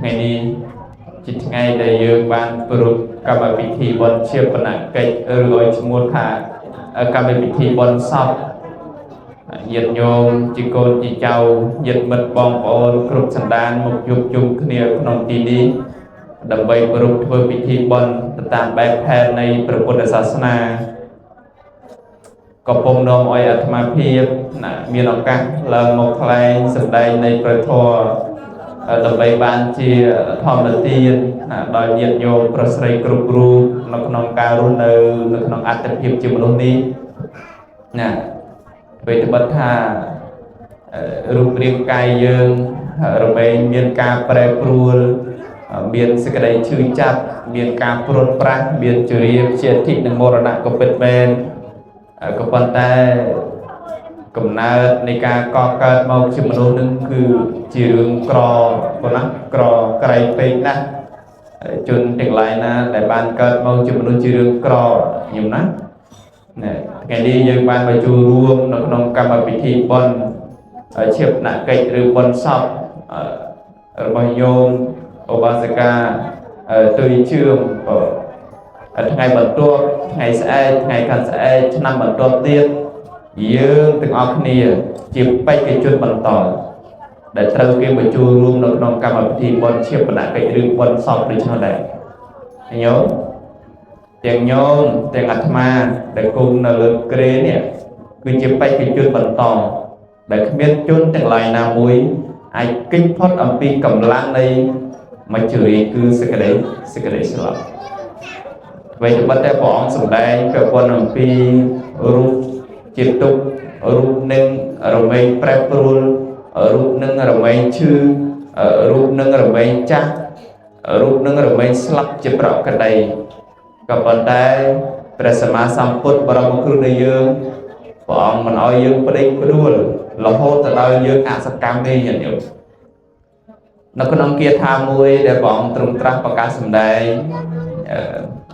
ថ្ងៃនេះជាថ្ងៃដែលយើងបានប្រារព្ធកម្មពិធីបុណ្យឈាបនកិច្ចឬឲ្យឈ្មោះថាកម្មពិធីបុណ្យសពញាតិញោមជាកូនជាចៅញាតិមិត្តបងប្អូនគ្រប់សន្តានមកជួបជុំគ្នាក្នុងទីនេះដើម្បីប្រារព្ធធ្វើពិធីបុណ្យទៅតាមបែបផែននៃព្រះពុទ្ធសាសនា ក៏ពំនាំឲ្យអាត្មាភាពណាមានឱកាសឡើងមកថ្លែងសម្ដែងនៃព្រះធម៌ដើម្បីបានជាធម្មទានណាដល់ញាតិញោមប្រុសស្រីគ្រប់រូបនៅក្នុងការរស់នៅនៅក្នុងអត្តភាពជាមនុស្សនេះណាវេទបិទថារូបរាងកាយយើងរមែងមានការប្រែប្រួលមានសេចក្តីឈឺចាប់មានការព្រុនប្រាស់មានជរាព្យាធិនិងមរណៈក៏ពិតមែនក៏ប៉ុន្តែកំណើតនៃការកកើតមកជាមនុស្សនឹងគឺជារឿងក្រប៉ុណ្ណាក្រក្រៃពេកណាស់ជនទាំងឡាយណាដែលបានកើតមកជាមនុស្សជារឿងក្រខ្ញុំណាណែថ្ងៃនេះយើងបានមកចូលរួមនៅក្នុងកម្មពិធីបុណ្យឈាបនកិច្ចឬបុណ្យសពរបស់ញោមឧបាសិកាទុយជឿមថ្ងៃបន្ទាប់ថ្ងៃស្អែកថ្ងៃខាងស្អែកឆ្នាំបន្ទាប់ទៀតយើងទាំងអស់គ្នាជាបេក្ខជនបន្តដែលត្រូវគេមកចូលរួមនៅក្នុងកម្មវិធីបុណ្យឈាបនកិច្ចឬបុណ្យសពដូច្នោះដែរញោមទាំងញោមទាំងអាត្មាដែលគង់នៅលើគ្រែនេះគឺជាបេក្ខជនបន្តដែលគ្មានជនទាំងឡាយណាមួយអាចគេចផុតអំពីកម្លាំងនៃមច្ចុរាគឺសេចក្តីស្លាប់អ្វីត្បិតតែព្រះអង្គសម្ដែងពាក់ព័ន្ធអំពីរូបជាទុក្ខរូបនឹងរមែងប្រែប្រួលរូបនឹងរមែងឈឺរូបនឹងរមែងចាស់រូបនឹងរមែងស្លាប់ជាប្រក្តីក៏ប៉ុន្តែព្រះសម្មាសម្ពុទ្ធបរមគ្រូនៃយើងព្រះអង្គមិនឲ្យយើងប្តេជ្ញាផ្ដួលរហូតទៅដល់យើងអសកម្មទេញាតិញោមនៅក្នុងគាថាមួយដែលព្រះអង្គទ្រង់ត្រាស់ប្រកាសសម្ដែង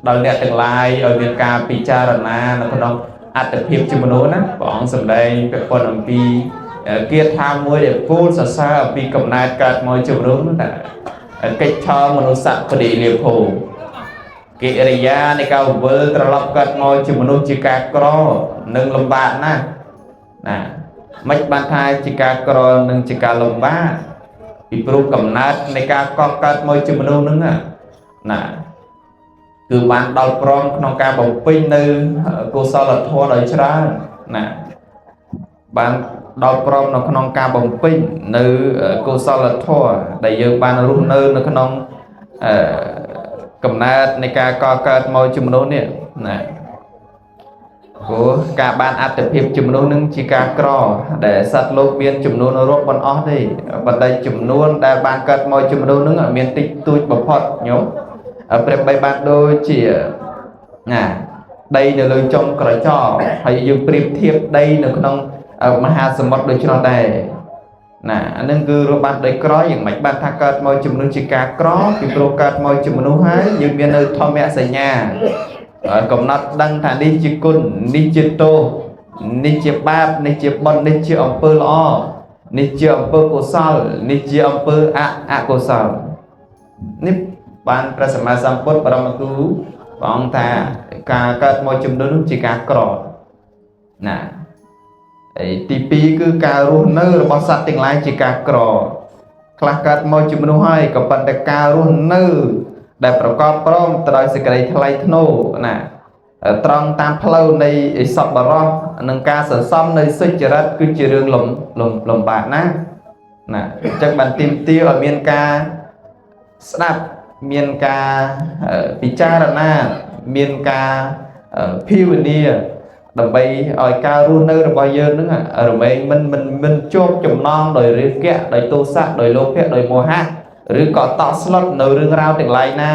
ដល់អ្នកទាំងឡាយឲ្យមានការពិចារណានៅក្នុងអត្តភាពជាមនុស្សណាព្រះអង្គសម្ដែងពាក់ព័ន្ធអំពីគាថាមួយដែលពោលសរសើរអំពីកំណើតកើតមកជាមនុស្សថាកិច្ចឆោមនុស្សបដិលាភោកិរិយានៃការវិលត្រឡប់កើតមកជាមនុស្សជាការក្រនិងលំបាកណាស់ណាមិនបានថាជាការក្រនិងជាការលំបាកពីព្រោះកំណើតនៃការកកើតមកជាមនុស្សហ្នឹងណាគឺបានដល់ព្រមក្នុងការបំពេញនៅកុសលធម៌ដោយច្រើនណាបានដល់ព្រមនៅក្នុងការបំពេញនៅកុសលធម៌ដែលយើងបានរស់នៅនៅក្នុងកំណើតនៃការកកើតមកជាមនុស្សនេះណាព្រោះការបានអត្តភាពជាមនុស្សនឹងជាការក្រដែលសត្វលោកមានចំនួនរាប់មិនអស់ទេប៉ុន្តែចំនួនដែលបានកើតមកជាមនុស្សនឹងមានតិចតួចបំផុតញោមប្រៀបបីបានដូចជាណាដីនៅលើចុងក្រចកហើយយើងប្រៀបធៀបដីនៅក្នុងមហាសមុទ្រដូច្នោះដែរណាអានឹងគឺរស់បានដោយក្រយ៉ាងម៉េចបានថាកើតមកជាមនុស្សជាការក្រពីព្រោះកើតមកជាមនុស្សហើយយើងមាននៅធម្មសញ្ញាកំណត់ដឹងថានេះជាគុណនេះជាទោសនេះជាបាបនេះជាបុណ្យនេះជាអំពើល្អនេះជាអំពើកុសលនេះជាអំពើអកុសលនេះបានព្រះសម្មាសម្ពុទ្ធបរមគ្រូព្រះអង្គថាការកើតមកចំនួននោះជាការក្រណាហើយទី2គឺការរស់នៅរបស់សត្វទាំងឡាយជាការក្រខ្លះកើតមកជាមនុស្សហើយក៏ប៉ុន្តែការរស់នៅដែលប្រកបព្រមទៅដោយសេចក្តីថ្លៃថ្នូរណាត្រង់តាមផ្លូវនៃសប្បុរសនិងការសន្សំនៅសុចរិតគឺជារឿងលំបាកណាស់ណាអញ្ចឹងបានទាមទារឲ្យមានការស្ដាប់មានការពិចារណាមានការភាវនាដើម្បីឲ្យការរស់នៅរបស់យើងនឹងរមែងមិនជាប់ចំណងដោយរាគៈដោយទោសៈដោយលោភៈដោយមោហៈឬក៏តក់ស្លុតនៅរឿងរ៉ាវទាំងឡាយណា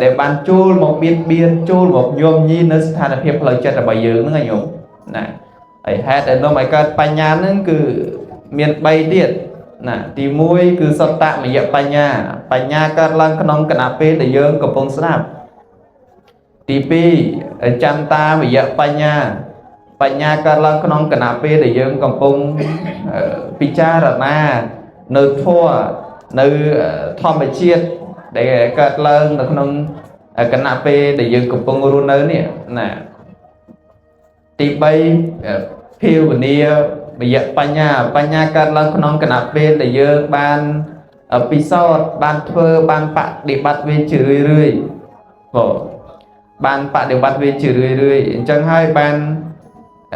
ដែលបានចូលមកបៀតបៀនចូលមកញោមញីនៅស្ថានភាពផ្លូវចិត្តរបស់យើងហ្នឹងញោមណាហើយហេតុដែលនាំឲ្យកើតបញ្ញាហ្នឹងគឺមាន3ទៀតណាទី1គឺសត្តមយបញ្ញាបញ្ញាកើតឡើងក្នុងគណៈពេលដែលយើងកំពុងស្ដាប់ទី2ចន្តាមយបញ្ញាបញ្ញាកើតឡើងក្នុងគណៈពេលដែលយើងកំពុងពិចារណានៅធម៌ នៅធម្មជាតិដែលកើតឡើងនៅក្នុងគណៈពេលដែលយើងកំពុងរស់នៅនេះណាទី3ភាវនាមយបញ្ញាបញ្ញាកើតឡើងក្នុងគណៈពេលដែលយើងបានពិសោធន៍បានធ្វើបានបដិបត្តិវាជារឿយរឿយបងបានបដិបត្តិវាជារឿយរឿយអញ្ចឹងហើយបាន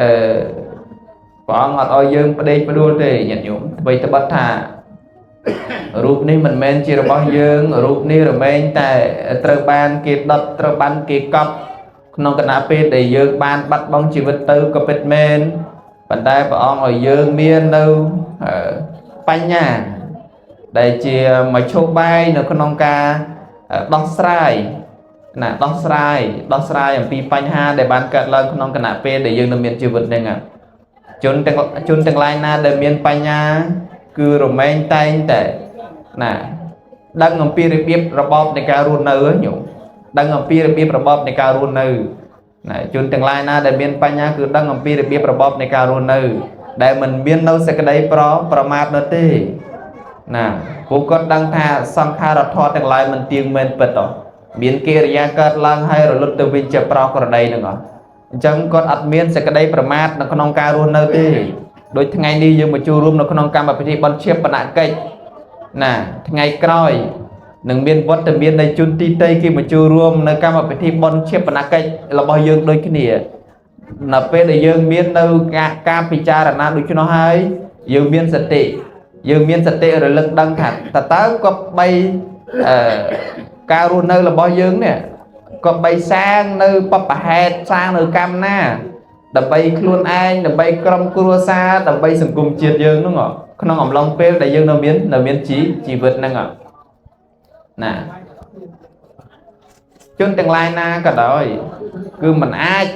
អឺព្រះអង្គអត់ឲ្យយើងផ្ដេកផ្ដួលទេញាតិញោមអ្វីត្បិតថារូបនេះមិនមែនជារបស់យើងរូបនេះរមែងតែត្រូវបានគេដុតត្រូវបានគេកប់ក្នុងគណៈពេលដែលយើងបានបាត់បង់ជីវិតទៅក៏ពិតមែនប៉ុន្តែព្រះអង្គឲ្យយើងមាននៅបញ្ញាដែលជាមធ្យោបាយនៅក្នុងការដោះស្រាយណាដោះស្រាយដោះស្រាយអំពីបញ្ហាដែលបានកើតឡើងក្នុងគណៈពេលដែលយើងនៅមានជីវិតហ្នឹងជនទាំងជនទាំងឡាយណាដែលមានបញ្ញាគឺរមែងតែងតែណាដឹងអំពីរបៀបរបបនៃការរស់នៅញោមដឹងអំពីរបៀបរបបនៃការរស់នៅណាជនទាំងឡាយណាដែលមានបញ្ញាគឺដឹងអំពីរបៀបរបបនៃការរស់នៅដែលមិនមាននៅសេចក្តីប្រមាទនោះទេណាពួកគាត់ដឹងថាសង្ខារធម៌ទាំងឡាយមិនទៀងមែនពិតអមានកិរិយាកើតឡើងហើយរលត់ទៅវិញជាប្រោក្រដីហ្នឹងអអញ្ចឹងគាត់អត់មានសេចក្តីប្រមាទនៅក្នុងការរស់នៅទេដូចថ្ងៃនេះយើងមកចូលរួមនៅក្នុងកម្មវិធីបុណ្យឈាបនកិច្ចណាថ្ងៃក្រោយនឹងមានវត្តមាននៃជនទីតីគេមកចូលរួមនៅកម្មវិធីបុណ្យឈាបនកិច្ចរបស់យើងដូចគ្នានៅពេលដែលយើងមាននៅការពិចារណាដូច្នោះហើយយើងមានសតិយើងមានសតិរលឹកដឹងថាតើគប្បីការរស់នៅរបស់យើងនេះគប្បីសាងនៅបព្វហេតុសាងនៅកម្មណាដើម្បីខ្លួនឯងដើម្បីក្រុមគ្រួសារដើម្បីសង្គមជាតិយើងហ្នឹងក្នុងអំឡុងពេលដែលយើងនៅមានជីវិតហ្នឹងណាជនទាំងឡាយណាក៏ដោយគឺមិនអាច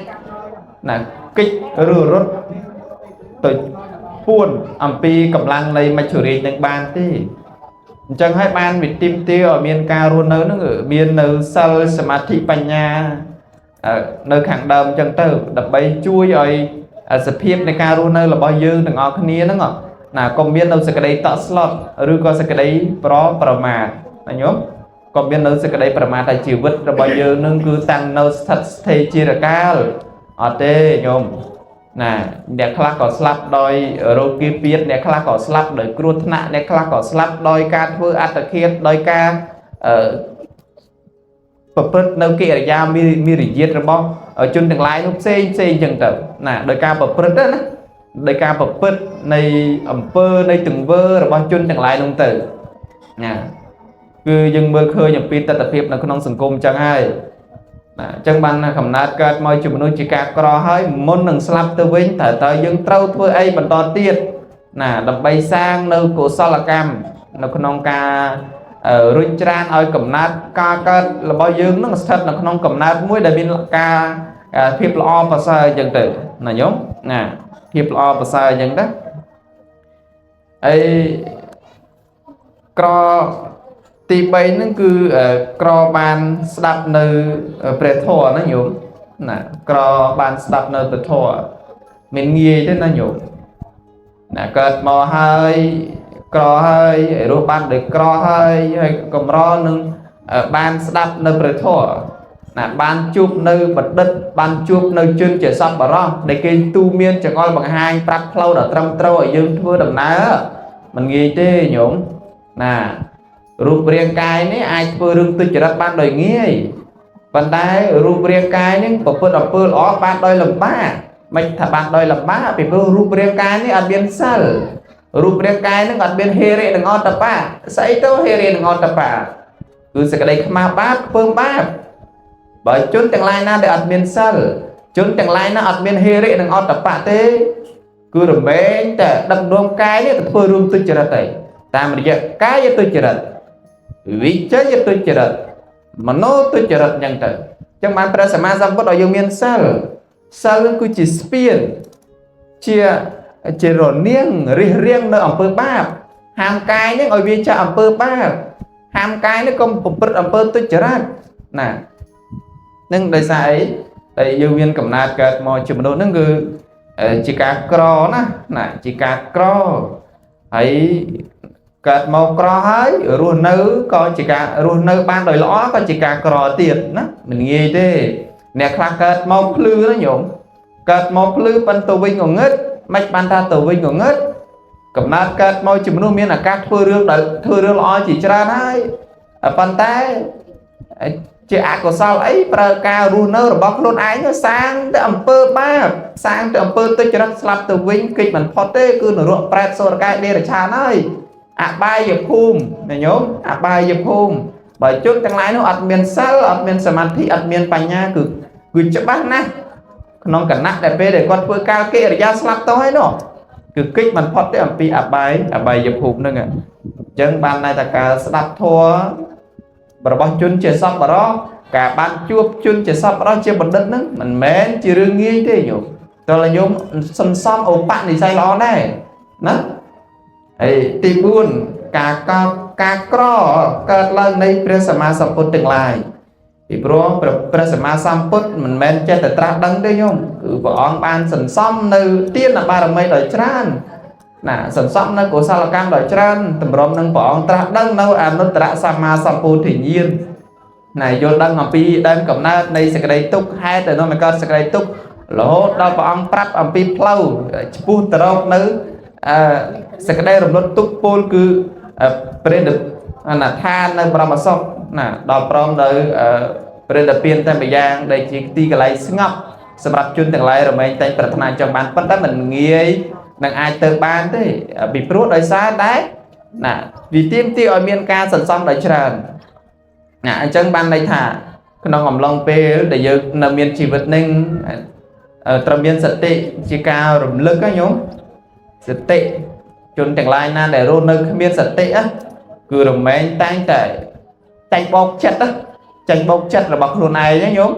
ណាគិចឬរត់ទៅពួនអំពីកម្លាំងនៃមច្ឆរាជនឹងបានទេអញ្ចឹងហើយបានវិទីមទាឲ្យមានការរស់នៅហ្នឹងមាននៅសិលសមាធិបញ្ញានៅខាងដើមអញ្ចឹងទៅដើម្បីជួយឲ្យសភាពនៃការរស់នៅរបស់យើងទាំងអស់គ្នាហ្នឹងណាកុំមាននៅសេចក្តីតក់ស្លុតឬក៏សេចក្តីប្រមាទណាញោមកុំមាននៅសេចក្តីប្រមាទថាជីវិតរបស់យើងនឹងគឺតាំងនៅស្ថិតស្ថេរជារកាលអត់ទេញោមណាអ្នកខ្លះក៏ស្លាប់ដោយរោគាពៀតអ្នកខ្លះក៏ស្លាប់ដោយគ្រោះថ្នាក់អ្នកខ្លះក៏ស្លាប់ដោយការធ្វើអត្តឃាតដោយការប្រព្រឹត្តនៅកិរិយាមារយាទរបស់ជនទាំងឡាយនោះផ្សេងផ្សេងអញ្ចឹងទៅណាដោយការប្រព្រឹត្តណាដោយការប្រព្រឹត្តនៃអំពើនៃទង្វើរបស់ជនទាំងឡាយនោះទៅណាគឺយើងមើលឃើញអំពីទិដ្ឋភាពនៅក្នុងសង្គមអញ្ចឹងហើយណាអញ្ចឹងបានកំណើតកើតមកជាមនុស្សជាការក្រហើយមុននឹងស្លាប់ទៅវិញតើយើងត្រូវធ្វើអីបន្តទៀតណាដើម្បីសាងនៅកុសលកម្មនៅក្នុងការរុញច្រានឲ្យកំណើតការកើតរបស់យើងនឹងស្ថិតនៅក្នុងកំណើតមួយដែលមានការភាពល្អប្រសើរអញ្ចឹងទៅណាញោមណាភាពល្អប្រសើរអញ្ចឹងទៅហើយក្រទី3ហ្នឹងគឺក្របានស្ដាប់នៅព្រះធម៌ណាញោមណាក្របានស្ដាប់នៅព្រះធម៌មានងាយទេណាញោមណាកើតមកហើយក្រហើយរស់បានដោយក្រហើយហើយកម្រនឹងបានស្ដាប់នៅព្រះធម៌ណាបានជួបនៅបណ្ឌិតបានជួបនៅជនជាសប្បុរសដែលគេទូមានចង្អុលបង្ហាញប្រាប់ផ្លូវដ៏ត្រឹមត្រូវឲ្យយើងធ្វើដំណើរមិនងាយទេញោមណារូបរាងកាយនេះអាចធ្វើរឿងទុច្ចរិតបានដោយងាយប៉ុន្តែរូបរាងកាយនេះប្រព្រឹត្តអំពើល្អបានដោយលំបាកមិនថាបានដោយលំបាកពីព្រោះរូបរាងកាយនេះអត់មានសិលរូបរាងកាយនឹងអត់មានហេរិនិងអតបៈស្អីទៅហេរិនិងអតបៈគឺសេចក្តីខ្មាស់បាបខ្ពើមបាបបើជនទាំងឡាយណាដែលអត់មានសិលជនទាំងឡាយណាអត់មានហេរិនិងអតបៈទេគឺរមែងតែដឹកនាំកាយនេះទៅធ្វើរឿងទុច្ចរិតឯងតាមរយៈកាយទុច្ចរិតវិចយទុច្ចរិតមโนទុច្ចរិតអញ្ចឹងទៅអញ្ចឹងបានព្រះសម្មាសម្ពុទ្ធឲ្យយើងមានសិលសិលគឺជាស្ពានជារនាងរិះរាងនៅអំពើបាបហាមកាយនេះឲ្យវាចាក់អំពើបាបហាមកាយនេះកុំប្រព្រឹត្តអំពើទុច្ចរិតណានឹងដោយសារអីដែលយើងមានកំណើតកើតមកជាមនុស្សហ្នឹងគឺជាការក្រណាណាជាការក្រហើយ កើតមកក្រហើយរស់នៅក៏ជាការរស់នៅបានដោយល្អក៏ជាការក្រទៀតណាមិនងាយទេអ្នកខ្លះកើតមកភ្លឺណាញោមកើតមកភ្លឺប៉ុន្តែទៅវិញងងឹតមិនបានថាទៅវិញងងឹតកំណើតកើតមកជំនួសមានឱកាសធ្វើរឿងដែលធ្វើរឿងល្អជាច្រើនហើយប៉ុន្តែជាអកុសលអីប្រើការរស់នៅរបស់ខ្លួនឯងសាងទៅអំពើបាបសាងទៅអំពើទុច្ចរិតស្លាប់ទៅវិញគេចមិនផុតទេគឺនរកប្រែតសុរកាយដេរឆានហើយអបាយភូមិណាញោមអបាយភូមិបើជនទាំងឡាយនោះអត់មានសិលអត់មានសមាធិអត់មានបញ្ញាគឺច្បាស់ណាស់ក្នុងគណៈដែលពេលដែលគាត់ធ្វើការកិរិយាស្លាប់ទៅហើយនោះគឺគេចមិនផុតទេអំពីអបាយភូមិហ្នឹងអញ្ចឹងបានន័យថាការស្ដាប់ធម៌របស់ជនជាសពបរោះការបានជួបជនជាសពបរោះជាបណ្ឌិតហ្នឹងមិនមែនជារឿងងាយទេញោមតើញោមសន្សំឧបនិស្ស័យល្អដែរណាហើយទី4ការកការក្រកើតឡើងនៃព្រះសម្មាសម្ពុទ្ធទាំងឡាយពីព្រោះព្រះសម្មាសម្ពុទ្ធមិនមែនចេះតែត្រាស់ដឹងទេញោមគឺព្រះអង្គបានសន្សំនៅទានបារមីដោយច្រើនណាសន្សំនៅកុសលកម្មដោយច្រើនតម្រុំនឹងព្រះអង្គត្រាស់ដឹងនៅអនុត្តរសម្មាសម្ពោធិញ្ញាណណាយល់ដឹងអំពីដើមកំណើតនៃសេចក្តីទុក្ខហេតុដែលនាំឲ្យកើតសេចក្តីទុក្ខរហូតដល់ព្រះអង្គប្រាប់អំពីផ្លូវឆ្ពោះទៅរកនៅសេចក្តីរំលត់ទុក្ខពលគឺព្រះនិព្វាននៅបរមសុខណាដល់ព្រមនៅព្រះនិព្វានតែម្យ៉ាងដែលជាទីកន្លែងស្ងប់សម្រាប់ជនទាំងឡាយរមែងតែងប្រាថ្នាចង់បានប៉ុន្តែមិនងាយនឹងអាចទៅបានទេពីព្រោះដោយសារតែណាវាទាមទារឲ្យមានការសន្សំដោយច្រើនណាអញ្ចឹងបានន័យថាក្នុងអំឡុងពេលដែលយើងនៅមានជីវិតនឹងត្រូវមានសតិជាការរំលឹកណាញោមសតិជនទាំងឡាយណាដែលរស់នៅគ្មានសតិគឺរមែងតែងតែចាញ់បោកចិត្តចាញ់បោកចិត្តរបស់ខ្លួនឯងណាញោម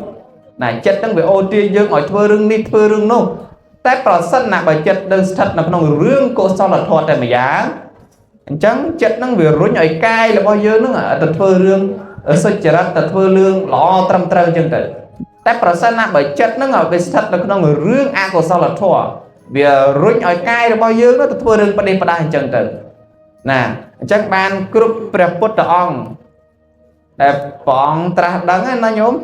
ណាចិត្តហ្នឹងវាអូទាយើងឲ្យធ្វើរឿងនេះធ្វើរឿងនោះតែប្រសិនណាបើចិត្តនៅស្ថិតនៅក្នុងរឿងកុសលធម៌តែម្យ៉ាងអញ្ចឹងចិត្តហ្នឹងវារុញឲ្យកាយរបស់យើងហ្នឹងទៅធ្វើរឿងសុចរិតទៅធ្វើរឿងល្អត្រឹមត្រូវអញ្ចឹងទៅតែប្រសិនណាបើចិត្តហ្នឹងវាស្ថិតនៅក្នុងរឿងអកុសលធម៌វារុញឲ្យកាយរបស់យើងទៅធ្វើរឿងផ្ដេសផ្ដាសអញ្ចឹងទៅណាអញ្ចឹងបានគ្រប់ព្រះពុទ្ធអង្គដែលព្រះអង្គត្រាស់ដឹងណាញោម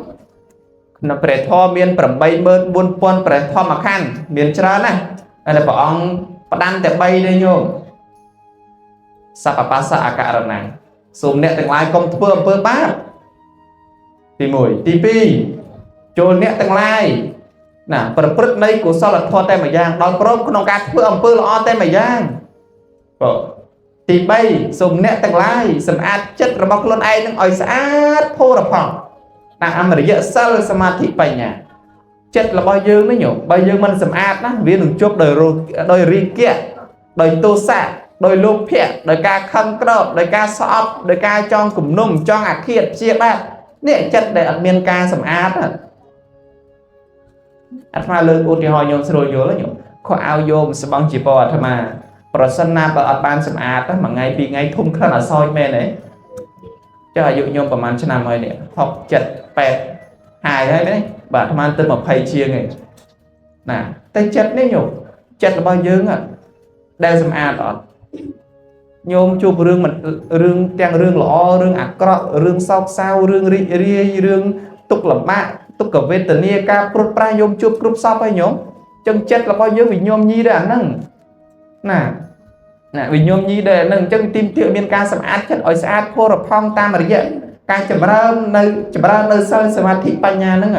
ក្នុងព្រះធម៌មាន 84000 ព្រះធម្មខណ្ឌមានច្រើនណាស់តែព្រះអង្គផ្ដាំតែ3ទេញោមសัพពបាសអករណាសូមអ្នកទាំងឡាយកុំធ្វើអំពើបាបទី1ទី2ចូលអ្នកទាំងឡាយណាប្រព្រឹត្តនៃកុសលធម៌តែម្យ៉ាងដល់ព្រមក្នុងការធ្វើអំពើល្អតែម្យ៉ាងបើទី3សូមអ្នកទាំងឡាយសម្អាតចិត្តរបស់ខ្លួនឯងនឹងឲ្យស្អាតផូរផង់តាមរយៈសិលសមាធិបញ្ញាចិត្តរបស់យើងនេះញោមបើយើងមិនសម្អាតណាវានឹងជប់ដោយរាគៈដោយទោសៈដោយលោភៈដោយការខឹងក្រោធដោយការស្អប់ដោយការចងគំនុំចង់អាឃាតព្យាបាទនេះចិត្តដែលអត់មានការសម្អាតអាត្មាលើកឧទាហរណ៍ញោមស្រួលយល់ញោមខោអាវយោមស្បង់ជីពរអាត្មាប្រសិនណាបើអត់បានសម្អាតមួយថ្ងៃពីរថ្ងៃធំក្លិនអសោចមែនទេចុះអាយុញោមប្រហែលឆ្នាំហើយនេះ6 7 8ហើយហើយនេះបាទអាត្មាទៅ20ជាងឯងណាតែចិត្តនេះញោមចិត្តរបស់យើងដែលសម្អាតអត់ញោមជួបរឿងមិនរឿងទាំងរឿងល្អរឿងអាក្រក់រឿងសោកសៅរឿងរីករាយរឿងទុក្ខលំបាកទុក្ខវេទនាការព្រុតប្រាស់ញោមជួបគ្រប់សពហើយញោមចឹងចិត្តរបស់យើងវាញោមញីដែរអាហ្នឹងណាណាវាញោមញីដែរអាហ្នឹងអញ្ចឹងទីមទាមានការសម្អាតចិត្តឲ្យស្អាតផូរផង់តាមរយៈការចម្រើននៅសិលសមាធិបញ្ញាហ្នឹង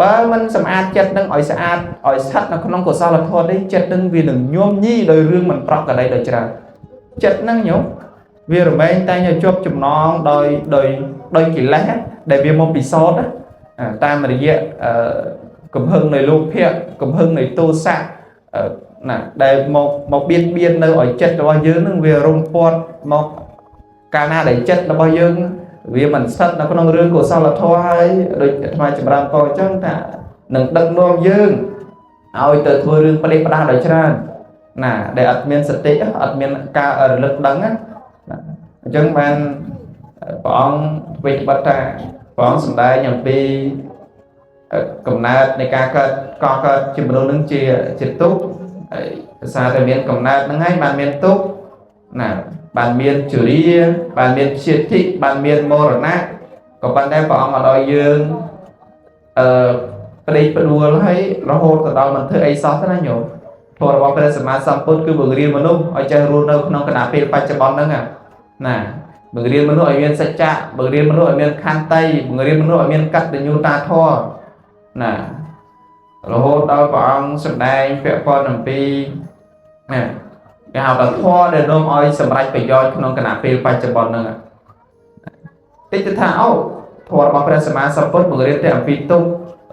បើមិនសម្អាតចិត្តនឹងឲ្យស្អាតឲ្យស្ថិតនៅក្នុងកុសលធម៌នេះចិត្តនឹងវានឹងញោមញីដោយរឿងមិនប្រក្រតីដោយច្រើនចិត្តហ្នឹងញោមវារមែងតែងឲ្យជាប់ចំណងដោយកិលេសដែលវាមកពិសោធន៍តាមរយៈកំហឹងនៃលោភៈកំហឹងនៃទោសៈណាដែលមកបៀតបៀននៅឲ្យចិត្តរបស់យើងនឹងវារំពាត់មកកាលណាដែលចិត្តរបស់យើងវាមិនស្ថិតនៅក្នុងរឿងកុសលធម៌ហើយដូចអាត្មាចម្រើនពរអញ្ចឹងថានឹងដឹកនាំយើងឲ្យទៅធ្វើរឿងផ្ដេសផ្ដាសដោយច្រើនណាដែលអត់មានសតិអត់មានការរលឹកដឹងណាអញ្ចឹងបានព្រះអង្គវិបត្តិថាព្រះអង្គសម្ដែងអំពីកំណើតនៃការកើតកកើតជាមនុស្សនឹងជាទុក្ខហើយដោយសារតែមានកំណើតហ្នឹងហើយបានមានទុក្ខណា បានមានជរាបានមានព្យាធិបានមានមរណៈក៏ប៉ុន្តែព្រះអង្គអត់ឲ្យយើងអឺប្តេកផ្ដួលហើយរហូតទៅដល់មិនធ្វើអីសោះទេណាញោមធម៌របស់ព្រះសម្មាសម្ពុទ្ធគឺបង្រៀនមនុស្សឲ្យចេះរស់នៅក្នុងគណៈពេលបច្ចុប្បន្នហ្នឹងណាបង្រៀនមនុស្សឲ្យមានសច្ចៈបង្រៀនមនុស្សឲ្យមានខន្តីបង្រៀនមនុស្សឲ្យមានកតញ្ញូតាធម៌ណារហូតដល់ព្រះអង្គសម្ដែងពាក់ព័ន្ធអំពីណាគេហៅថាធម៌ដែលនាំឲ្យសម្រេចប្រយោជន៍ក្នុងគណៈពេលបច្ចុប្បន្នហ្នឹងតិចទៅថាអូធម៌របស់ព្រះសម្មាសម្ពុទ្ធបង្រៀនតែអំពីទុក្ខ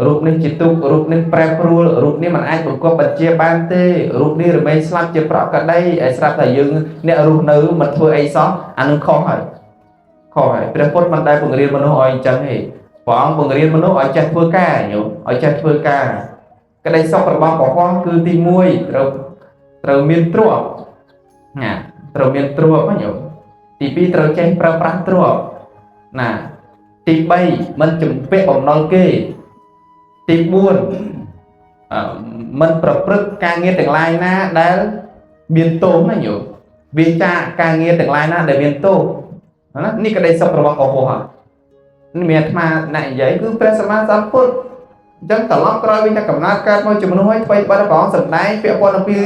រូបនេះជាទុក្ខរូបនេះប្រែប្រួលរូបនេះមិនអាចបង្គាប់បញ្ជាបានទេរូបនេះរមែងស្លាប់ជាប្រកដីឲ្យស្រាប់តែយើងអ្នករស់នៅមិនធ្វើអីសោះអានឹងខុសហើយខុសហើយព្រះពុទ្ធមិនដែលបង្រៀនមនុស្សឲ្យអញ្ចឹងទេព្រះអង្គបង្រៀនមនុស្សឲ្យចេះធ្វើការញោមឲ្យចេះធ្វើការក្តីសុខរបស់កុហកគឺទី1ត្រូវមានទ្រព្យណាត្រូវមានទ្រព្យណាញោមទី2ត្រូវចេះប្រើប្រាស់ទ្រព្យណាទី3មិនជំពាក់បំណុលគេទី4មិនប្រព្រឹត្តការងារទាំងឡាយណាដែលមានទោសណាញោមវាចាការងារទាំងឡាយណាដែលមានទោសណានេះក្តីសុខរបស់កុហកនេះមានអាត្មាអ្នកនិយាយគឺព្រះសម្មាសម្ពុទ្ធអញ្ចឹងត្រឡប់ក្រោយវិញថាកំណើតកើតមកជំនួសឲ្យថ្មីបាត់ព្រះអង្គសម្ដែងពាក់ព័ន្ធអំពី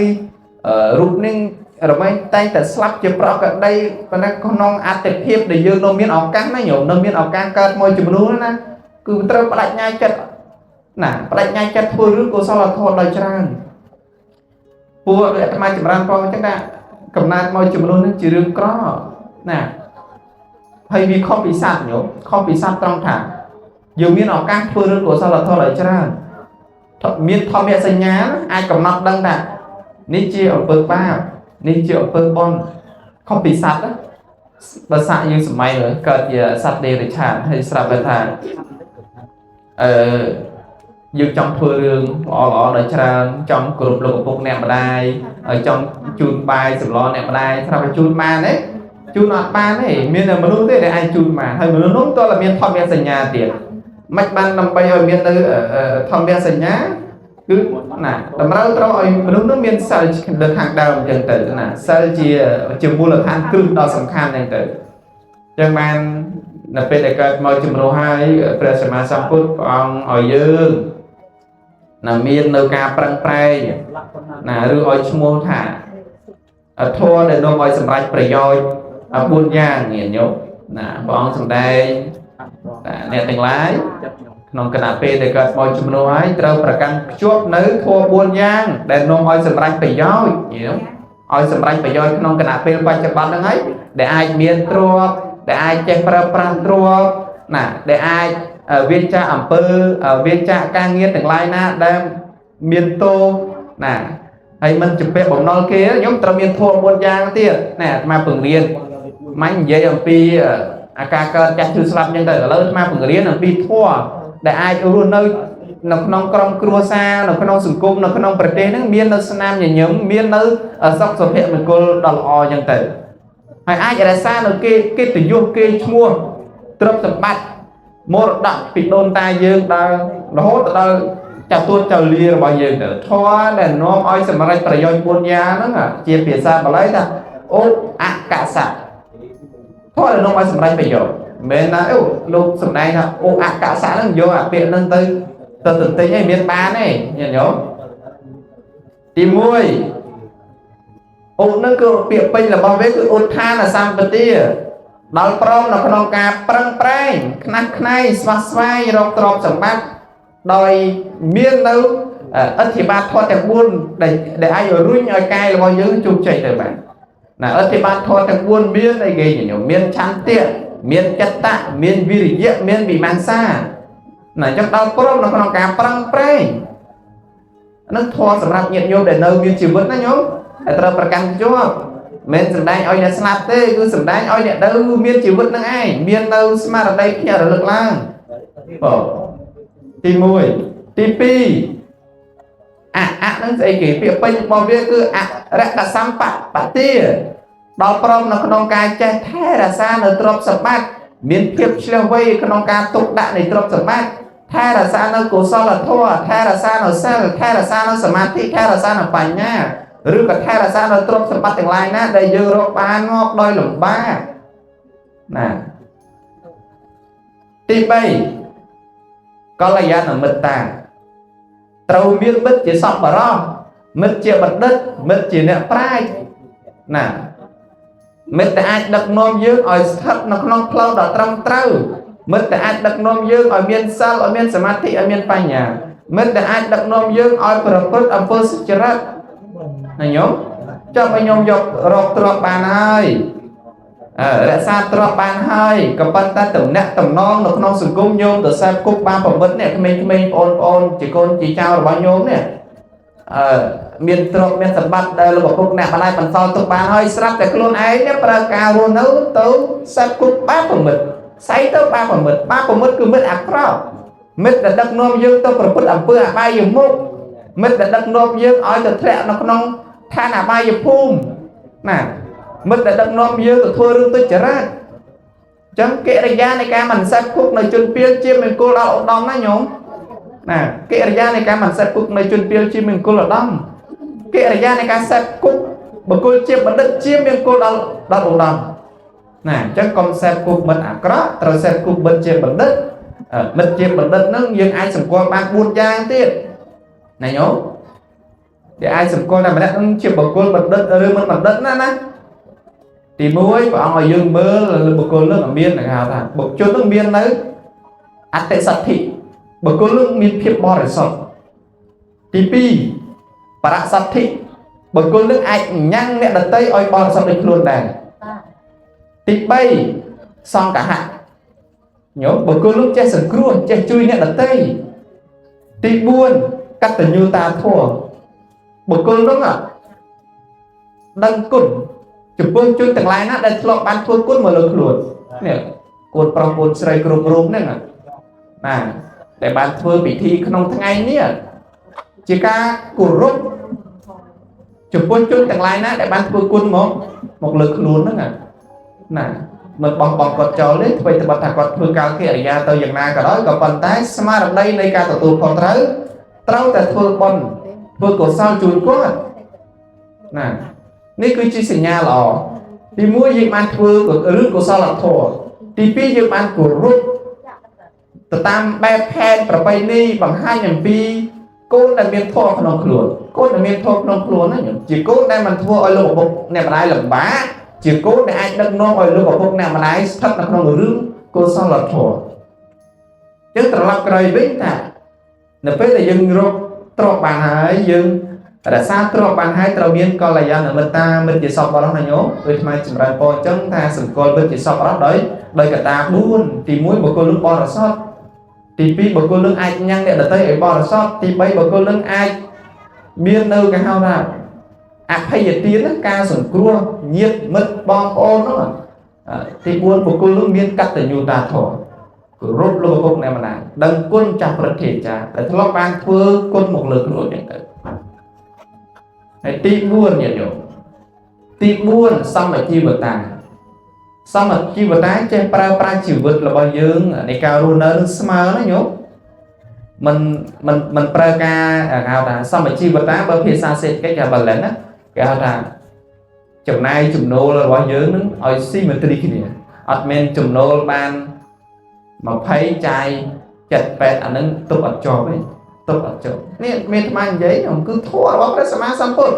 រូបនេះរមែងតែងតែស្លាប់ជាប្រកដីប៉ុន្តែក្នុងអត្តភាពដែលយើងនៅមានឱកាសណាញោមនៅមានឱកាសកើតមកជំនួសណាគឺត្រូវបដិញ្ញាចិត្តណាបដិញ្ញាចិត្តធ្វើរឿងកុសលធម៌ដោយច្រើនពួកអាត្មាចម្រើនផងអញ្ចឹងថាកំណើតមកជំនួសនឹងជារឿងក្រណាហើយវាខុសពីសត្វញោមខុសពីសត្វត្រង់ថាយើងមានឱកាសធ្វើរឿងកុសលធម៌ដោយច្រើនមានធម្មសញ្ញាអាចកំណត់ដឹងថានេះជាអំពើបាបនេះជាអំពើបុណ្យខុសពីសត្វបើសាក់យើងសម័យកើតជាសត្វដេរិឆានហើយស្រាប់តែថាអឺយើងចង់ធ្វើរឿងល្អល្អដោយច្រើនចង់គោរពលោកឪពុកអ្នកម្ដាយចង់ជូនបាយសម្លអ្នកម្ដាយស្រាប់តែជូនបានទេជូនអត់បានទេមានតែមនុស្សទេដែលអាចជូនបានហើយមនុស្សនោះតើមានធម្មសញ្ញាទៀតមិនបានដើម្បីឲ្យមាននៅធម្មសញ្ញាគឺណាតម្រូវត្រូវឲ្យមនុស្សនោះមានសិលនៅខាងដើមអញ្ចឹងទៅណាសិលជាមូលដ្ឋានគ្រឹះដ៏សំខាន់អញ្ចឹងទៅអញ្ចឹងបាននៅពេលដែលកើតមកជំនួសហើយព្រះសម្មាសម្ពុទ្ធព្រះអង្គឲ្យយើងណាមាននៅការប្រឹងប្រែងណាឬឲ្យឈ្មោះថាធម៌ដែលនាំឲ្យសម្រេចប្រយោជន៍4យ៉ាងញាតិញោមណាព្រះអង្គសម្ដែងអ្នកទាំងឡាយក្នុងគណៈពេលដែលកើតមកជំនួសហើយត្រូវប្រកាន់ខ្ជាប់នៅធម៌4យ៉ាងដែលនាំឲ្យសម្រេចប្រយោជន៍ញោមឲ្យសម្រេចប្រយោជន៍ក្នុងគណៈពេលបច្ចុប្បន្នហ្នឹងហើយដែលអាចមានទ្រព្យដែលអាចចេះប្រើប្រាស់ទ្រព្យណាដែលអាចវាចាអំពើវាចាការងារទាំងឡាយណាដែលមានទោសណាហើយមិនជំពាក់បំណុលគេខ្ញុំត្រូវមានធម៌4យ៉ាងទៀតណាអាត្មាពង្រៀនមាញ់និយាយអំពីអាការកើតចាស់ឈឺស្លាប់អញ្ចឹងទៅឥឡូវអាត្មាពង្រៀនអំពីធម៌ដែលអាចរស់នៅក្នុងក្រុមគ្រួសារនៅក្នុងសង្គមនៅក្នុងប្រទេសហ្នឹងមាននៅស្នាមញញឹមមាននៅសុខសុភមង្គលដ៏ល្អអញ្ចឹងទៅហើយអាចរក្សានៅគេកិត្តិយសគេឈ្មោះទ្រព្យសម្បត្តិមរតកពីដូនតាយើងដល់រហូតទៅដល់ចៅទួតចៅលារបស់យើងទៅធម៌ដែលនាំឲ្យសម្រេចប្រយោជន៍4យ៉ាងហ្នឹងជាភាសាបាលីថាឧអកសៈធម៌ដែលនាំឲ្យសម្រេចប្រយោជន៍មិនមែនណាអូលោកសម្ដែងថាឧអកសៈហ្នឹងយកអាពាក្យហ្នឹងទៅទន្ទិញឯងមានបានទេញាតិញោមទី1ឧហ្នឹងគឺពាក្យពេញរបស់វាគឺឧទ្ធានសម្បទាដល់ព្រមនៅក្នុងការប្រឹងប្រែងខ្នះខ្នែងស្វះស្វែងរកទ្រព្យសម្បត្តិដោយមាននៅអធិបាតធម៌ទាំង4ដែលអាចរុញឲ្យកាយរបស់យើងជោគជ័យទៅបានណាអធិបាតធម៌ទាំង4មានអីគេញោមមានឆន្ទៈមានចិត្តៈមានវិរិយៈមានវិមង្សាណាអញ្ចឹងដល់ព្រមនៅក្នុងការប្រឹងប្រែងនឹងធម៌សម្រាប់ញាតិញោមដែលនៅមានជីវិតណាញោមតែត្រូវប្រកាន់ជាប់មិនសម្ដែងឲ្យអ្នកស្លាប់ទេគឺសម្ដែងឲ្យអ្នកនៅមានជីវិតនឹងឯងមាននៅស្មារតីភ្ញាក់រលឹកឡើងបងទី1ទី2អហ្នឹងស្អីគេពាក្យពេញរបស់វាគឺអរកសម្បទាដល់ព្រមនៅក្នុងការចេះថែរក្សានៅទ្រព្យសម្បត្តិមានភាពឆ្លៀសវៃក្នុងការទុកដាក់នៃទ្រព្យសម្បត្តិថែរក្សានៅកុសលធម៌ថែរក្សានៅសិលថែរក្សានៅសមាធិថែរក្សានៅបញ្ញា ឬក៏ថែរក្សានៅទ្រព្យសម្បត្តិទាំងឡាយណាដែលយើងរកបានមកដោយលំបាកណាទី3កល្យាណមិត្តតាត្រូវមានមិត្តជាសប្បុរសមិត្តជាបណ្ឌិតមិត្តជាអ្នកប្រាជ្ញណាមិត្តដែលអាចដឹកនាំយើងឲ្យស្ថិតនៅក្នុងផ្លូវដ៏ត្រឹមត្រូវមិត្តដែលអាចដឹកនាំយើងឲ្យមានសិលឲ្យមានសមាធិឲ្យមានបញ្ញាមិត្តដែលអាចដឹកនាំយើងឲ្យប្រព្រឹត្តអំពើសុចរិតណាញោមចុះឲ្យញោមយករកទ្រព្យបានហើយរក្សាទ្រព្យបានហើយក៏ប៉ុន្តែតំណាក់តំណងនៅក្នុងសង្គមញោមទៅសេពគុកបានប្រមិត្តនេះក្មេងៗបងប្អូនជាកូនជាចៅរបស់ញោមនេះអឺមានទ្រព្យមានសម្បត្តិដែលលោកឪពុកអ្នកម្ដាយបន្សល់ទុកបានហើយស្រាប់តែខ្លួនឯងនេះប្រើការរស់នៅទៅសេពគុកបានប្រមិត្តស្អីទៅបានប្រមិត្តបានប្រមិត្តគឺមិត្តអាក្រក់មិត្តដែលដឹកនាំយើងទៅប្រព្រឹត្តអំពើអបាយមុខមិត្តដែលដឹកនាំយើងឲ្យទៅធ្លាក់នៅក្នុងឋានអបាយភូមិណាមិត្តដែលដឹកនាំយើងទៅធ្វើរឿងទុច្ចរិតចឹងកិរិយានៃការមិនសេពគុកនៅជនពីលជាមង្គលដល់ឧត្តមណាញោមណាកិរិយានៃការមិនសេពគុកនៅជនពីលជាមង្គលឧត្តមកិរិយានៃការសេពគុកបុគ្គលជាបណ្ឌិតជាមង្គលដល់ឧត្តមណាអញ្ចឹងកុំសេពគុកមិត្តអាក្រក់ត្រូវសេពគុកមិត្តជាបណ្ឌិតមិត្តជាបណ្ឌិតហ្នឹងយើងអាចសម្គាល់បាន4យ៉ាងទៀតណាញោមដែលអាចសម្គាល់ថាម្នាក់ហ្នឹងជាបុគ្គលបណ្ឌិតឬមិនបណ្ឌិតណាណាទី1ព្រះអង្គឲ្យយើងមើលលើបុគ្គលនឹងមានគេហៅថាបុគ្គលនឹងមាននៅអតិសទ្ធិបុគ្គលនឹងមានភាពបរិសុទ្ធទី2បរសទ្ធិបុគ្គលនឹងអាចញ៉ាំងអ្នកដទៃឲ្យបរិសុទ្ធដូចខ្លួនដែរទី3សង្កហៈញោមបុគ្គលនឹងចេះសង្គ្រោះចេះជួយអ្នកដទៃទី4កតញ្ញូតាធម៌បុគ្គលនឹងដឹងគុណចំពោះជនទាំងឡាយណាដែលធ្លាប់បានធ្វើគុណមកលើខ្លួននេះកូនប្រុសកូនស្រីគ្រប់រូបហ្នឹងណាដែលបានធ្វើពិធីក្នុងថ្ងៃនេះជាការគោរពចំពោះជនទាំងឡាយណាដែលបានធ្វើគុណមកលើខ្លួនហ្នឹងណាមិនបោះបង់គាត់ចោលទេអ្វីត្បិតថាគាត់ធ្វើកាលកិរិយាទៅយ៉ាងណាក៏ដោយក៏ប៉ុន្តែស្មារតីនៃការទទួលខុសត្រូវត្រូវតែធ្វើបុណ្យធ្វើកុសលជូនគាត់ណានេះគឺជាសញ្ញាល្អទី1យើងបានធ្វើរឿងកុសលធម៌ទី2យើងបានគោរពទៅតាមបែបផែនប្រពៃណីបង្ហាញអំពីកូនដែលមានធម៌ក្នុងខ្លួនកូនដែលមានធម៌ក្នុងខ្លួនណាជាកូនដែលមិនធ្វើឲ្យលោកឪពុកអ្នកម្ដាយលំបាកជាកូនដែលអាចដឹកនាំឲ្យលោកឪពុកអ្នកម្ដាយស្ថិតនៅក្នុងរឿងកុសលធម៌យើងត្រឡប់ក្រោយវិញថានៅពេលដែលយើងរកទ្រព្យបានហើយយើងរក្សាទ្រព្យបានហើយត្រូវមានកល្យាណមិត្តតាមិត្តជាសពបរោះណាញោមដូចថ្មចម្រើនពរអញ្ចឹងថាសម្គាល់មិត្តជាសពបរោះដោយកត្តា4ទី1បុគ្គលនឹងបរិសុទ្ធទី2បុគ្គលនឹងអាចញ៉ាំងអ្នកដទៃឲ្យបរិសុទ្ធទី3បុគ្គលនឹងអាចមាននៅគេហៅថាអភ័យទានការសង្គ្រោះញាតិមិត្តបងប្អូនហ្នឹងទី4បុគ្គលនឹងមានកតញ្ញូតាធម៌គោរពលោកឪពុកអ្នកម្ដាយដឹងគុណចាស់ព្រឹទ្ធាចារ្យដែលធ្លាប់បានធ្វើគុណមកលើខ្លួនអញ្ចឹងទៅហើយទី4ញាតិញោមទី4សម្មាជីវតាសម្មាជីវតាចេះប្រើប្រាស់ជីវិតរបស់យើងនៃការរស់នៅនឹងស្មើណាញោមមិនមិនមិនប្រើការគេហៅថាសម្មាជីវតាបើភាសាសេដ្ឋកិច្ចគេ balance ណាគេហៅថាចំណាយចំណូលរបស់យើងនឹងឲ្យស៊ីមេទ្រីគ្នាអត់មែនចំណូលបាន20ចាយ78អានឹងទុកអត់ជាប់ទេទុកអត់ជាប់នេះមានអាត្មានិយាយខ្ញុំគឺធម៌របស់ព្រះសម្មាសម្ពុទ្ធ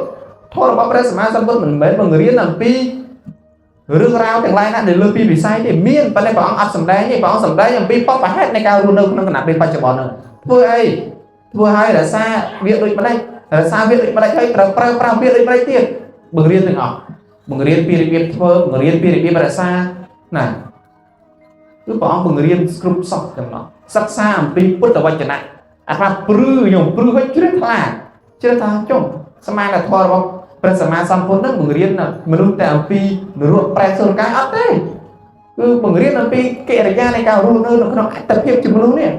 ធម៌របស់ព្រះសម្មាសម្ពុទ្ធមិនមែនបង្រៀនអំពីរឿងរ៉ាវទាំងឡាយណាដែលលើពីវិស័យទេមានប៉ុន្តែព្រះអង្គអត់សម្ដែងទេព្រះអង្គសម្ដែងអំពីបព្វហេតុនៃការរស់នៅក្នុងគណៈពេលបច្ចុប្បន្នហ្នឹងធ្វើអីធ្វើឲ្យរក្សាវាដូចម្ដេចរក្សាវាដូចម្ដេចហើយត្រូវប្រើប្រាស់វាដូចម្ដេចទៀតបង្រៀនទាំងអស់បង្រៀនពីរបៀបធ្វើបង្រៀនពីរបៀបរក្សាណាគឺព្រះអង្គបង្រៀនគ្រប់សោះចំណោះសិក្សាអំពីពុទ្ធវចនៈអាត្មាព្រឺខ្ញុំព្រឺឲ្យជ្រះថ្លាជ្រះថាចុះសមានធម៌របស់ព្រះសម្មាសម្ពុទ្ធនឹងបង្រៀនមនុស្សតែអំពីនរកប្រែសុរកាយអត់ទេគឺបង្រៀនអំពីកិរិយានៃការរស់នៅនៅក្នុងអត្តភាពជាមនុស្សនេះ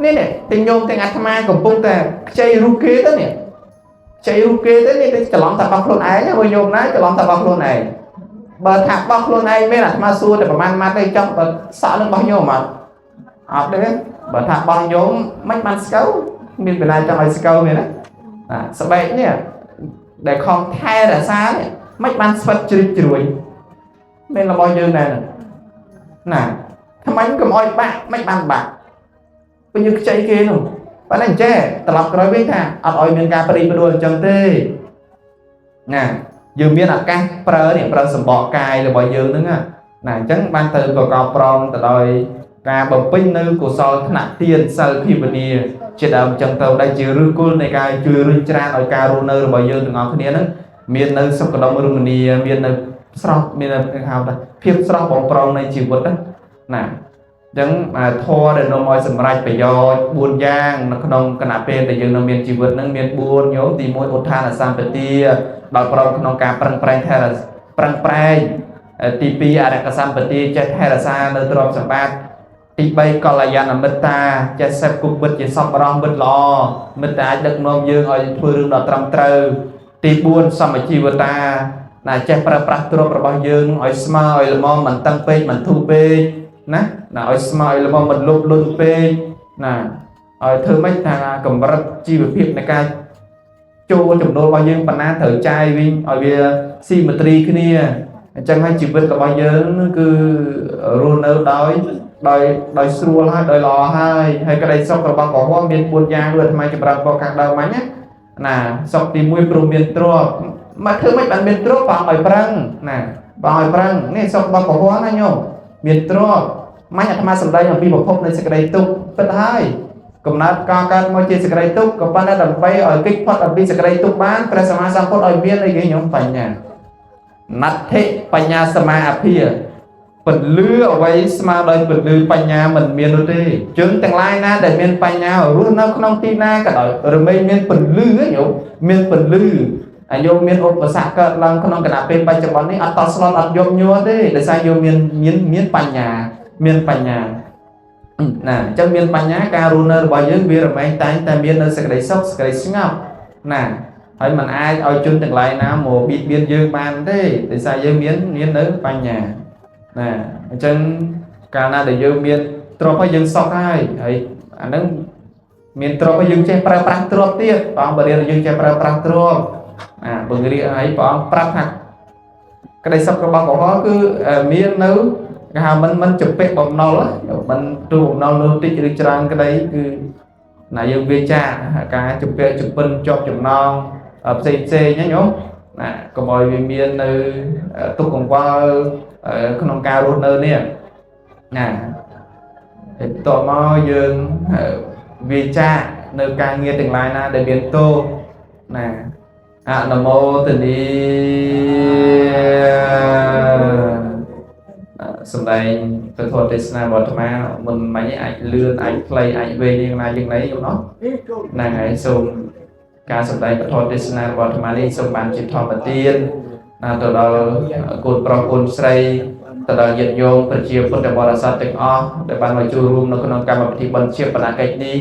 នេះទាំងញោមទាំងអាត្មាកំពុងតែខ្ចីរូបគេទៅនេះខ្ចីរូបគេទៅនេះទៅច្រឡំតែបោះខ្លួនឯងបើញោមណាច្រឡំតែបោះខ្លួនឯងបើថាបោះខ្លួនឯងមែនអាត្មាសួរតែប្រហែលម៉ាត់ទេចង់បើសក់នឹងបោះញោមអត់អត់ទេបើថាបោះញោមមិនបានស្កូវមានពេលណាចង់ឲ្យស្កូវមែនណាស្បែកនេះ ដែលខំថែរក្សានេះមិនបានស្វិតជ្រិចជ្រួញមានរបស់យើងដែរណាថ្មិញកុំអោយបាក់មិនបានបាក់ពេលយើងខ្ចីគេនោះប៉ុន្តែអញ្ចេះត្រឡប់ក្រោយវិញថាអត់ឲ្យមានការប្តីផ្ដួលអញ្ចឹងទេណាយើងមានឱកាសប្រើនេះប្រើសម្បកកាយរបស់យើងហ្នឹងណាអញ្ចឹងបានទៅប្រកបប្រងទៅដោយការបំពេញនៅកុសលថ្នាក់ទានសិលភាវនាជាដើមអញ្ចឹងទៅដែលជាឫសគល់នៃការជួយរុញច្រានឲ្យការរស់នៅរបស់យើងទាំងអស់គ្នាហ្នឹងមាននៅសុខដុមរមនាមាននៅស្រស់មាននៅហៅថាភាពស្រស់បំប្រងនៃជីវិតណាអញ្ចឹងធម៌ដែលនាំឲ្យសម្រេចប្រយោជន៍4យ៉ាងនៅក្នុងគណៈពេលដែលយើងនៅមានជីវិតហ្នឹងមាន4ញោមទី1ឧទ្ធានសម្បទាដល់ព្រមក្នុងការប្រឹងប្រែងថែប្រឹងប្រែងទី2អរិកសម្បទាចេះថែរក្សានៅទ្រព្យសម្បត្តិទី3កល្យាណមិត្តាចេះសេពគប់មិត្តជាសប្បុរសមិត្តល្អមិត្តអាចដឹកនាំយើងឲ្យធ្វើរឿងដ៏ត្រឹមត្រូវទី4សមជីវតាណាចេះប្រើប្រាស់ទ្រព្យរបស់យើងឲ្យស្មើឲ្យល្មមមិនតឹងពេកមិនធូរពេកណាណាឲ្យស្មើឲ្យល្មមមិនលោភលន់ពេកណាឲ្យធ្វើម៉េចថាកម្រិតជីវភាពនៃការចូលចំណូលរបស់យើងប៉ុណ្ណាត្រូវចាយវិញឲ្យវាស៊ីមេត្រីគ្នាអញ្ចឹងហើយជីវិតរបស់យើងគឺរស់នៅដោយស្រួលហើយដោយល្អហើយហើយក្តីសុខរបស់កុហកមាន4យ៉ាងដូចអាត្មាចម្រើនបកខាងដើមមិញណាណាសុខទី1ព្រោះមានទ្រព្យមកធ្វើម៉េចបានមានទ្រព្យបងឲ្យប្រឹងណាបងឲ្យប្រឹងនេះសុខរបស់កុហកណាញោមមានទ្រព្យមាញ់អាត្មាសម្ដែងអំពីប្រភពនៃសេចក្តីទុក្ខពិតហើយកំណើតកកើតមកជាសេចក្តីទុក្ខក៏ប៉ុន្តែដើម្បីឲ្យគេចផុតអំពីសេចក្តីទុក្ខបានព្រះសម្មាសម្ពុទ្ធឲ្យមានអីគេញោមបញ្ញាណដ្ឋិបញ្ញាសមាអភិពន្លឺអ្វីស្មើដោយពន្លឺបញ្ញាមិនមាននោះទេជនទាំងឡាយណាដែលមានបញ្ញារស់នៅក្នុងទីណាក៏ដោយរមែងមានពន្លឺញោមមានពន្លឺអាញោមមានឧបសគ្គកើតឡើងក្នុងគណៈពេលបច្ចុប្បន្ននេះអត់តស្លន់អត់យំញ័រទេដោយសារញោមមានបញ្ញាមានបញ្ញាណាអញ្ចឹងមានបញ្ញាការរស់នៅរបស់យើងវារមែងតែងតែមាននៅសេចក្តីសុខសេចក្តីស្ងប់ណាហើយมันអាចឲ្យជនទាំងឡាយណាមកបៀតបៀនយើងបានទេដោយសារយើងមាននៅបញ្ញាណាអញ្ចឹងកាលណាដែលយើងមានទ្រព្យហើយយើងសុខហើយហើយអាហ្នឹងមានទ្រព្យហើយយើងចេះប្រើប្រាស់ទ្រព្យទៀតព្រះអង្គបរិយាយើងចេះប្រើប្រាស់ទ្រព្យអាបង្រៀនឲ្យព្រះអង្គប្រាប់ថាក្តីសុខរបស់កុហកគឺមាននៅគេហៅមិនជំពាក់បំណុលមិនទូបំណុលនោះតិចឬច្រើនក្តីគឺណាយើងវាចាការជំពាក់ជំពិនជាប់ចំណងផ្សេងផ្សេងណាញោមណាកុំឲ្យវាមាននៅទុក្ខកង្វល់ក្នុងការរស់នៅនេះណាហើយបន្ទាប់មកយើងវាចានៅការងារទាំងឡាយណាដែលមានទោសណាអនុមោទនីសម្ដែងពធទេសនារបស់អាត្មាមិនមិញអាចលឿនអាចខ្លីអាចវែងយ៉ាងណាយ៉ាងណីយល់អត់ហ្នឹងហើយសូមការសម្ដែងពធទេសនារបស់អាត្មានេះសូមបានជាធម្មទានណាទៅដល់កូនប្រុសកូនស្រីទៅដល់ញាតិញោមប្រជាពុទ្ធបរិស័ទទាំងអស់ដែលបានមកចូលរួមនៅក្នុងកម្មវិធីបុណ្យជាបណកិច្ចនេះ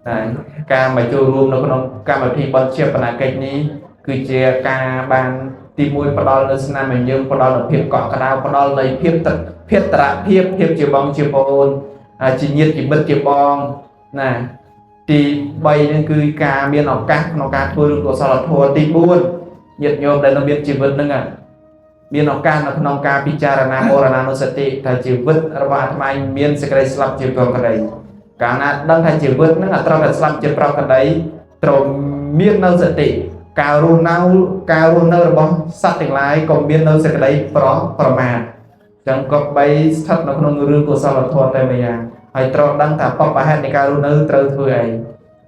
ណាការមកចូលរួមនៅក្នុងកម្មវិធីបុណ្យជាបណកិច្ចនេះគឺជាការបានទី1ផ្ដល់នៅស្នាមញញឹមផ្ដល់នូវភាពកក់ក្ដៅផ្ដល់នៃភាពភាពតរភាពភាពជាបងជាប្អូនជាញាតិជាមិត្តជាបងណាទី3នឹងគឺការមានឱកាសក្នុងការធ្វើរឿងកុសលធម៌ទី4ញាតិញោមដែលនៅមានជីវិតនឹងមានឱកាសនៅក្នុងការពិចារណាមរណានុសតិថាជីវិតរបស់អាត្មាមានសេចក្តីស្លាប់ជាប្រក្តីកាលណាដឹងថាជីវិតនឹងអត់ត្រូវតែស្លាប់ជាប្រក្តីត្រូវមាននៅសតិការរស់នៅរបស់សត្វទាំងឡាយក៏មាននៅសេចក្តីប្រមាទចឹងក៏បីស្ថិតនៅក្នុងរឿងកុសលធម៌តែម្យ៉ាងហើយត្រូវដឹងថាបព្វហេតុនៃការរស់នៅត្រូវធ្វើអី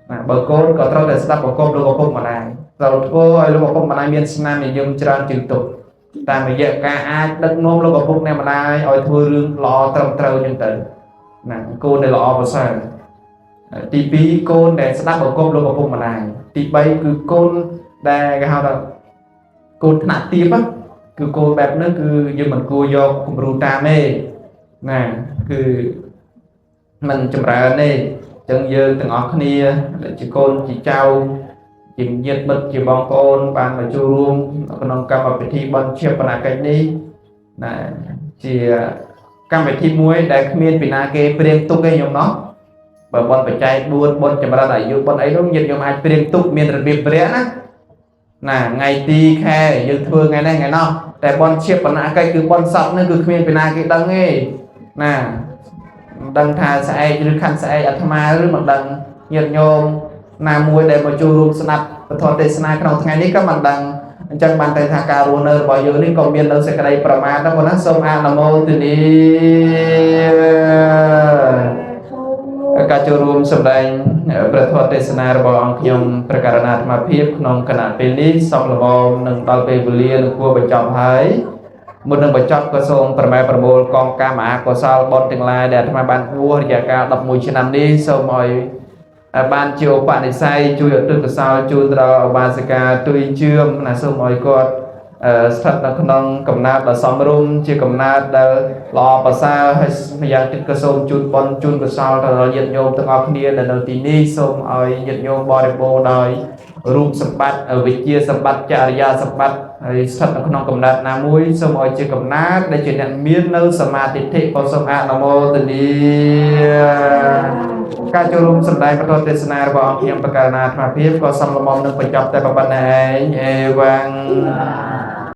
ណាបើកូនក៏ត្រូវតែស្ដាប់បង្គាប់លោកឪពុកម្ដាយត្រូវធ្វើឲ្យលោកឪពុកម្ដាយមានស្នាមញញឹមច្រើនជាងទុកតាមរយៈការអាចដឹកនាំលោកឪពុកអ្នកម្ដាយឲ្យធ្វើរឿងល្អត្រឹមត្រូវចឹងទៅណាកូនដែលល្អប្រសើរទី2កូនដែលស្ដាប់បង្គាប់លោកឪពុកម្ដាយទី3គឺកូនដែលគេហៅថាកូនថ្នាក់ទាបគឺកូនបែបហ្នឹងគឺយើងមិនគួរយកគំរូតាមទេណាគឺមិនចម្រើនទេអញ្ចឹងយើងទាំងអស់គ្នាដែលជាកូនជាចៅជាញាតិមិត្តជាបងប្អូនបានមកចូលរួមក្នុងកម្មវិធីបុណ្យជាបណកិច្ចនេះណាជាកម្មវិធីមួយដែលគ្មានពីណាគេព្រៀងទុកទេញោមណោះបើបុណ្យបច្ច័យ4បុណ្យចម្រើនអាយុបុណ្យអីនោះញាតិញោមអាចព្រៀងទុកមានរបៀបព្រះណា ណាថ្ងៃទីខែយើងធ្វើថ្ងៃនេះថ្ងៃនោះតែបនជាបនកិច្ចគឺបនសពនេះគឺគ្មានពីណាគេដឹងទេណាមិនដឹងថាស្អែកឬខាន់ស្អែកអាត្មាឬមិនដឹងញាតិញោមណាមួយដែលមកចូលរួមស្ដាប់ពធទេសនាក្នុងថ្ងៃនេះក៏មិនដឹងអញ្ចឹងបានតែថាការរស់នៅរបស់យើងនេះក៏មាននៅសេចក្តីប្រមាទដែរប៉ុណ្ណាសូមអនុមោទនាការចូលរួមសម្ដែងព្រះធម៌ទេសនារបស់អង្គខ្ញុំព្រះករណាអាត្មាភាពក្នុងគណៈពេលនេះសពល្មមនឹងដល់ពេលវេលានឹងគួរបញ្ចប់ហើយមុននឹងបញ្ចប់ក៏សូមប្រម៉ែប្រមូលកងកម្មអកុសលបុណ្យទាំងឡាយដែលអាត្មាបានបួសរយៈកាល11ឆ្នាំនេះសូមឲ្យបានជាឧបនិស្ស័យជួយឧទ្ទិសកុសលជូនដល់ឧបាសិកាទុយជឿមណាសូមឲ្យគាត់ស្ថិតនៅក្នុងកំណើតដ៏សមរម្យជាកំណើតដែលល្អប្រសើរហើយម្យ៉ាងទៀតក៏សូមជូនបុណ្យជូនកុសលទៅដល់ញាតិញោមទាំងអស់គ្នាដែលនៅទីនេះសូមឲ្យញាតិញោមបរិបូរណ៍ដោយរូបសម្បត្តិវិជ្ជាសម្បត្តិចរិយាសម្បត្តិហើយស្ថិតនៅក្នុងកំណើតណាមួយសូមឲ្យជាកំណើតដែលជាអ្នកមាននៅសមាធិធិក៏សូមអនុមោទនាការចូលរួមសម្ដែងពធទេសនារបស់អង្គខ្ញុំបកករណាអាត្មាភាពក៏សំលមមនឹងបញ្ចប់តែប៉ុណ្ណេះឯងអេវ៉ាំង។